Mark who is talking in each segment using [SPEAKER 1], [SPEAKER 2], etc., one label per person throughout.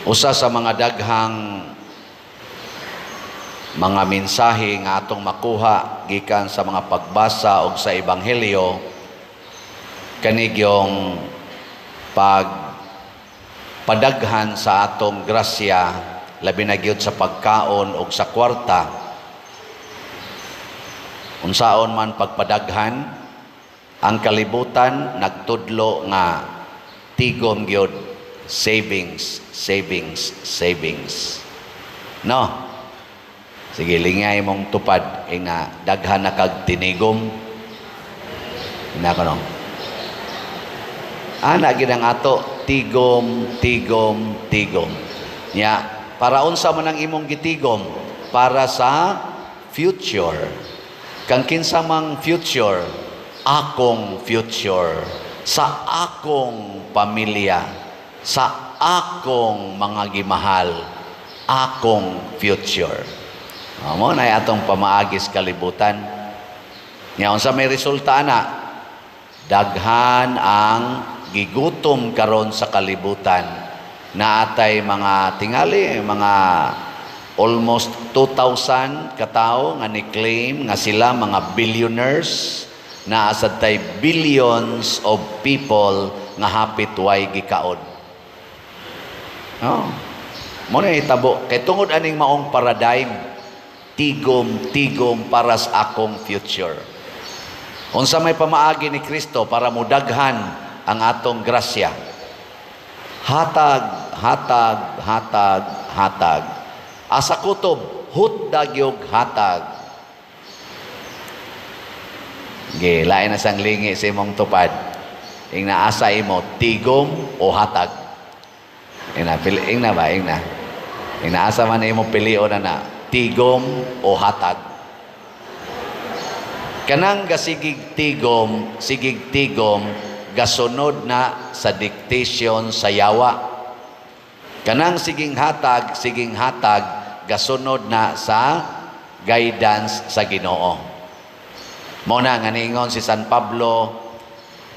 [SPEAKER 1] Usa sa mga daghang mga mensahe nga atong makuha gikan sa mga pagbasa og sa ebanghelyo kanigyong pag padaghan sa atong grasya, labi na gyud sa pagkaon og sa kwarta. Unsaon man pagpadaghan? Ang kalibutan nagtudlo nga tigom gyud, savings, savings, savings, no? Sige, lingay mong tupad nga daghan na kag tinigom na ko, no? Ana gid ang ato, tigom, tigom, tigom. Nya para unsa man ang imong gitigom? Para sa future. Kang kinsa mang future? Akong future, sa akong pamilya, sa akong mga gimahal, akong future. Oh, mo na atong pamaagis kalibutan. Nya unsa may resulta ana? Daghan ang gigutom karon sa kalibutan. Naatay mga tingali, mga almost 2,000 katao nga ni-claim nga sila mga billionaires. Naa sad tay billions of people nga hapit way gikaon. Oh. Mo na hitabo kay tungod aning maong paradigm, tigom, tigom para sa akong future. Unsa may pamaagi ni Kristo para mudaghan ang atong grasya? Hatag, hatag, hatag, hatag. Asa kutob, hutda gyud hatag. Ge, lain na sang lingi sa imong tupad. Ing naasa imo, tigom o hatag? Ing na, pili, ing na ba, ing na. Ing naasa man imo pilion na na, tigom o hatag? Kanang gasigig tigom, sigig tigom, gasunod na sa dictation sa yawa. Kanang siging hatag, gasunod na sa guidance sa Ginoo. Mao na nga niingon si San Pablo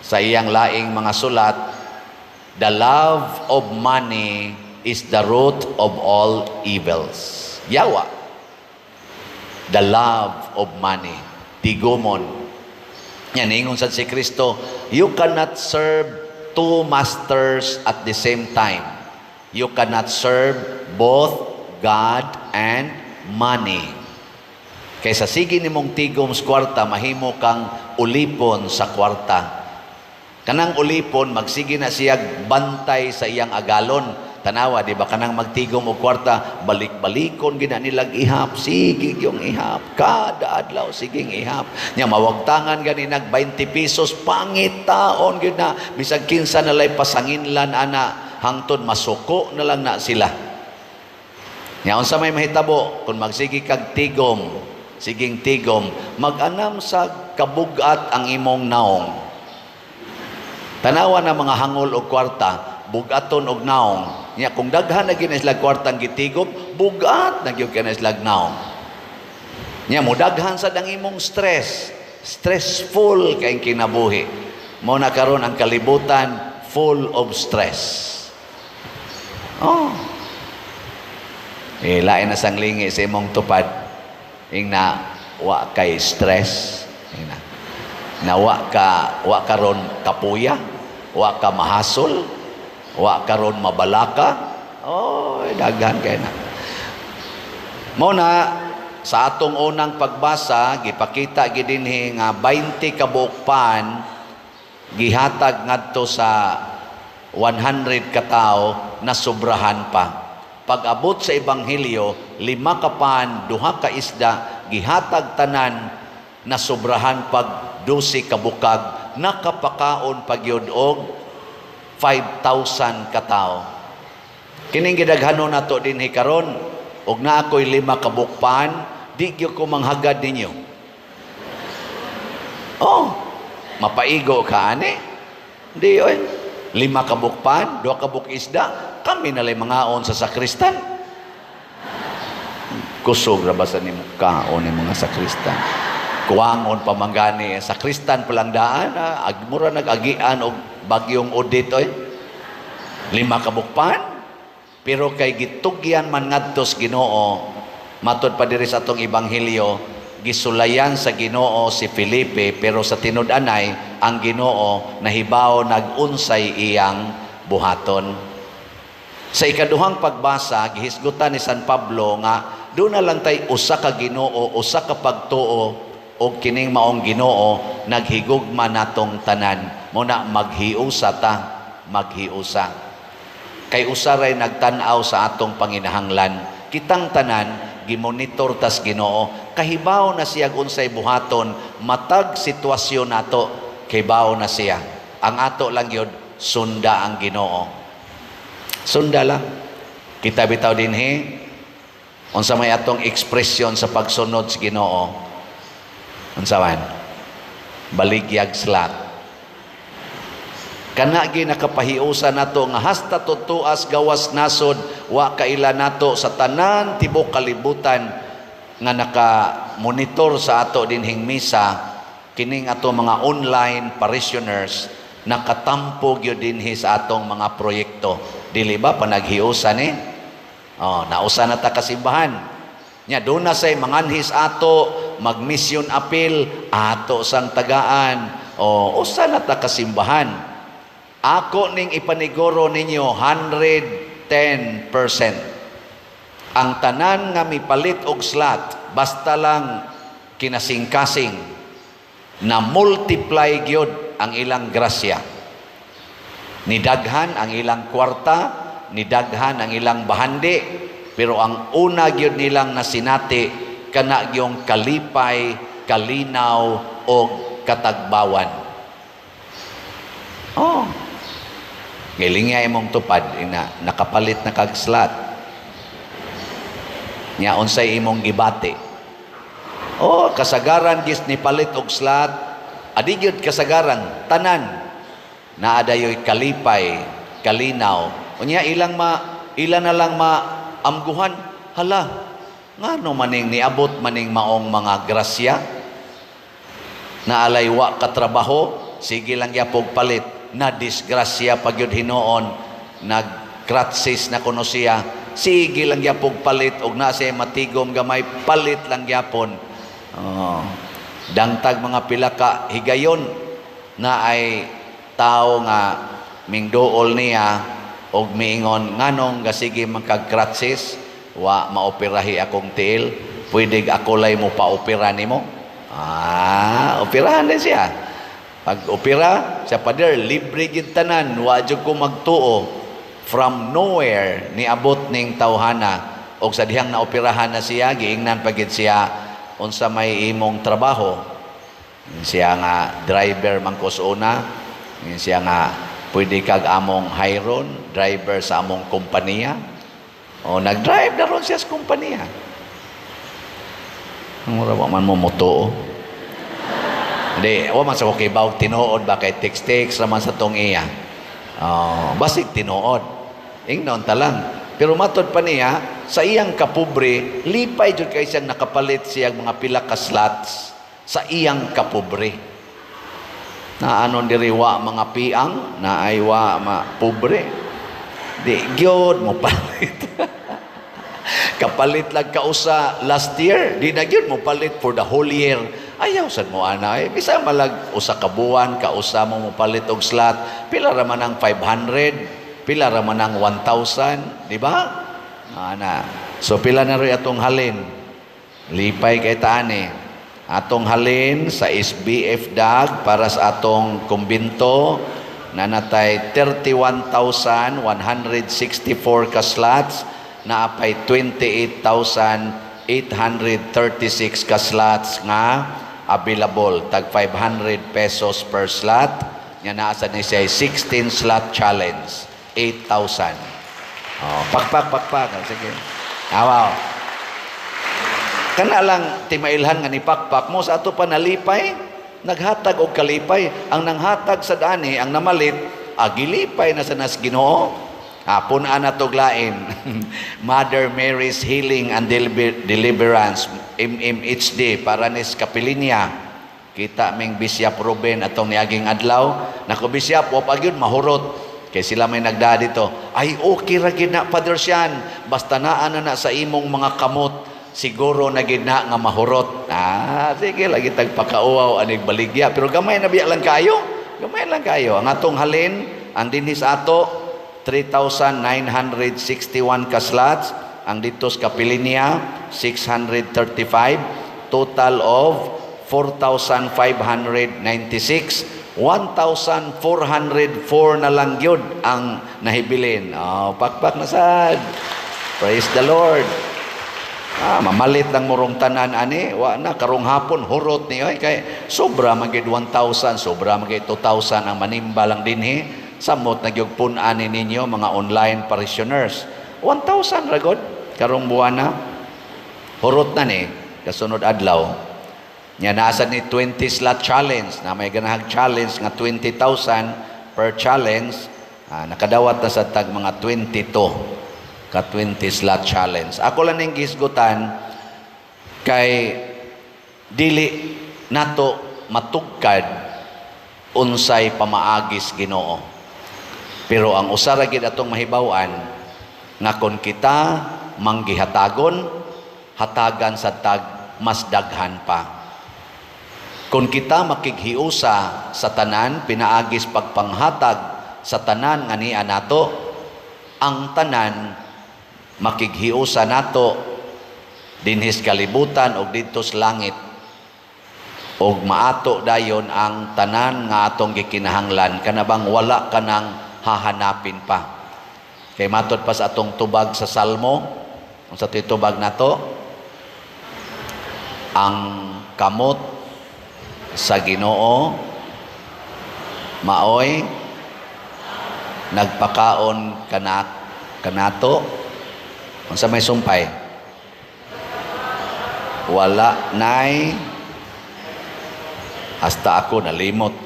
[SPEAKER 1] sa iyang laing mga sulat, "The love of money is the root of all evils." Yawa. The love of money. Tigumon. Yan, ingon sad si Kristo, "You cannot serve two masters at the same time. You cannot serve both God and money." Kaysa sige nimong tigom sa kwarta, mahimo kang ulipon sa kwarta. Kanang ulipon, magsige na siya bantay sa iyang agalon. Tanawa, di ba? Kanang magtigom og kwarta, balik-balikon gina nilag ihap, sige yung ihap, kada adlaw siging ihap. Nya mawagtangan gani nag 20 pesos, pangitaon gyud na bisag kinsa na lay pasanginlan ana, hangtod masuko na lang na sila. Nya unsa may mahitabo kung magsige kag tigom, siging tigom, mag-anam sa kabugat ang imong naong. Tanawa na mga hangol og kwarta, bugaton og naong. Nya kung daghan na gyud na sila kwartang gitigom, bugat na gyud na sila naong. Nya modaghan sad ang imong stress. Stressful kay kinabuhi. Mo na karon ang kalibutan full of stress. Oh. Eh, lain na sang lingi sa imong tupad. Ing na wa kay stress. Ing na. Na wa karon kapuya, wa ka mahasol, wa karon mabalaka. Oh, daghan kay na. Mo na sa atong unang pagbasa gipakita gid dinhi nga 20 ka buok pan gihatag ngadto sa 100 ka tawo, nasubrahan pa. Pag-abot sa ebanghelyo, lima ka pan, duha ka isda, gihatag tanan, nasubrahan pag 12 ka bukag, nakapakaon pagyud og 5,000 ka tawo. Kining gidaghanon nato dinhi karon, og naa ko'y lima ka bukpan, di gyud ko manghagad ninyo. Oh, mapaigo ka ani? Di oy. Lima ka bukpan, duha ka buk isda, kami nalay mangaon sa sakristan. Kusog ra ba sa nimo kaon ni mga sakristan? Kuwangon pa man gani sakristan palang daan, ah, ag mura nag-agian og bagyong Odette oy. Lima ka bukpan, Pero kay gitugyan man ngadto sa Ginoo, matod pa diri sa atong ebanghelyo, gisulayan sa Ginoo si Felipe, pero sa tinud-anay ang Ginoo nahibaw nag-unsay iyang buhaton. Sa ikaduhang pagbasa, gihisgutan ni San Pablo nga duna lang tay usa ka Ginoo, usa ka pagtuo, og kining maong Ginoo naghigugma natong tanan. Muna maghiusa ta, maghiusa. Kay usa ray nagtan-aw sa atong panginahanglan. Kitang tanan gimonitor tas Ginoo. Kahibaw na siya unsay buhaton matag sitwasyon nato, kahibaw na siya. Ang ato lang gyud, sunda ang Ginoo. Sunda lang. Kita bitaw dinhi, unsa may atong ekspresyon sa pagsunod sa Ginoo? Unsa man? Baligyag slot. Kana gi nakapahiusa nato nga hasta tutuas gawas nasod, wa kaila nato sa tanan tibok kalibutan nga naka-monitor sa ato dinhing misa, kining ato mga online parishioners nakatampo gyud dinhi sa atong mga proyekto. Dili ba panaghiusa ni? Oh, nausa na ta kasimbahan. Nya duna say manganhis ato, mag-mission appeal ato sang tagaan. O usa na ta kasimbahan. Ako ning ipaniguro ninyo 110%. Ang tanan nga mipalit og slot, basta lang kinasingkasing, na multiply gyud ang ilang grasya. Nidaghan ang ilang kwarta, nidaghan ang ilang bahandi, pero ang una gyud nilang nasinati kana gyung kalipay, kalinaw og katagbawan. Oh. Gilingya imong tupad ina nakapalit na kag slot. Nya unsay imong gibati? Oh, kasagaran gis ni palit og slot, adi gyud kasagaran tanan naa dayoy kalipay, kalinaw. Unya ilang ma ila na lang maamguhan, hala, ngano maning niabot maning maong mga grasya? Naalay wa katrabaho, sige lang gyapog palit, na disgrasya pag yun hinuon, nag-crutches na kuno siya, sige lang gyapog palit, og na siya matigom gamay, palit lang gyapon. Oh. Dangtag mga pila ka higayon na ay tao nga mingduol niya og miingon, nganong gasige man kag crutches, wa maoperahi akong tiil, pwede ako lay mo paopera nimo. Ah, operahan din siya. Pag opera siya, "Pader, libre gid tanan, wa jud ko magtuo." From nowhere niabot ning tawhana, og sa dihang naoperahan na siya, giingnan pa gid siya, "Unsa may imong trabaho?" Siya nga, "Driver man ko sa una." Siya nga, "Pwede kag among hiron driver sa among kompanya." O nag-drive na ron siya sa kompanya. Mura wa man mo motuo. Hindi, wa man sa ko kibaw tinuod ba, kay text-text raman sa tong iya. Oh, basig tinuod. Ingnon ta lang. Pero matod pa niya, sa iyang kapobre, lipay jud kay siyang nakapalit siya mga pila ka slots sa iyang kapobre. Na anon diri wa mga piang, na ay wa ma pobre. Di gyud mo palit. Kapalit lang kausa last year, di na gyud mo palit for the whole year. Ayaw sad mo ana eh. Bisa malag usa ka buwan, kausa mo mo palit og slot, pila ra man ang 500, pila ra man ang 1,000, di ba? Ana. So pila na rin atong halin? Lipay kay taani. Atong halin sa SBF DAG para sa atong kumbinto nanatay 31,164 ka slots, naapay 28,836 ka slots nga available, tag 500 pesos per slot. Nga naa sa ni siya 16 slot challenge, 8,000. Oh, pakpak, pakpak, sige. Awaw. Kana lang timailhan nga ni pakpak mo sa ato pa nalipay, naghatag og kalipay ang nanghatag sa dani, ang namalit agilipay na sa nas Ginoo. Pun-an na tog lain. Mother Mary's Healing and Deliverance, MMHD, para ni Kapilinya. Kita ming Bishop Ruben atong niaging adlaw. Naku, Bishop, wa pa gyud mahurot. Kay sila may nagda dito. "Ay, okay ra gid na, Father Sean. Basta naa na na sa imong mga kamot, siguro na gid na nga mahurot." Ah, sige, lagi tagpakauwaw anig baligya. Pero gamay na biya lang kayo. Gamay lang kayo. Ang atong halin, ang dinhis ato, 3,961 ka slots. Ang dito sa Kapilinia, 635. Total of 4,596. 1,404 na lang yun ang nahibilin. Oh, pakpak na sad. Praise the Lord. Ah, mamalit lang murong tanan ani, wa na karong hapon hurot ni oy, kay sobra man gid 1,000, sobra man gid 2,000 ang manimba lang dinhi. Samot na gyud pun-ani ninyo, mga online parishioners. 1,000 ra gud karong buwana. Hurot na ni kasunod adlaw. Nya nasa ni 20 slot challenge na may ganahag challenge nga 20,000 per challenge, ah, nakadawat na sa tag mga 22 ka 20 slot challenge. Ako lang ning gisgutan kay dili nato matugkad unsay pamaagis Ginoo. Pero ang usa ra gid atong mahibaw-an nga kon kita manggihatagon, hatagan sa tag mas daghan pa. Kung kita makighiusa sa tanan, pinaagis pagpanghatag sa tanan nga niya nato, ang tanan makighiusa nato dinhis kalibutan og didto sa langit, og maato dayon ang tanan nga atong gikinahanglan, kanabang wala ka nang hahanapin pa. Kay matod pa sa atong tubag sa Salmo, unsa to'y tubag nato? Ang kamot sa Ginoo maoy nagpakaon kanato. Unsa may sumpay? Wala nay, hasta ako nalimot.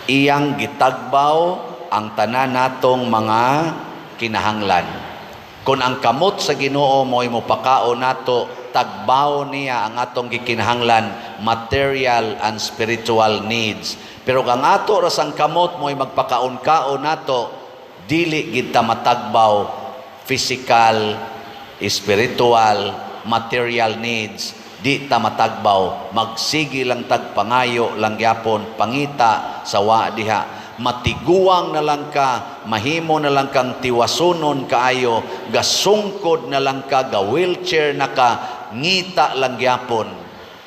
[SPEAKER 1] Iyang gitagbaw ang tanan natong mga kinahanglan. Kung ang kamot sa Ginoo mo'y mopakaon nato, tagbaw niya ang atong gikinahanglan, material and spiritual needs. Pero kung ang ato ra sang kamot mo'y magpakaon-kaon nato, dili gid ta matagbaw physical, spiritual, material needs. Di ta matagbaw, magsigi lang tag pangayo lang gyapon, pangita sa wa diha. Matiguang na lang ka, mahimo na lang kang tiwasunon kaayo, gasungkod na lang ka, ga wheelchair na ka, ngita lang gyapon,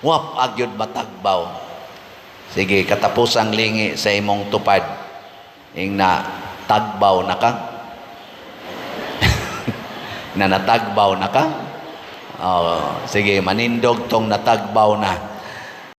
[SPEAKER 1] wap agyod matagbaw. Sige, katapusang lingi sa imong tupad. Ing na tagbaw na ka? Na natagbaw na ka? Oh, sige, manindog tong natagbaw na.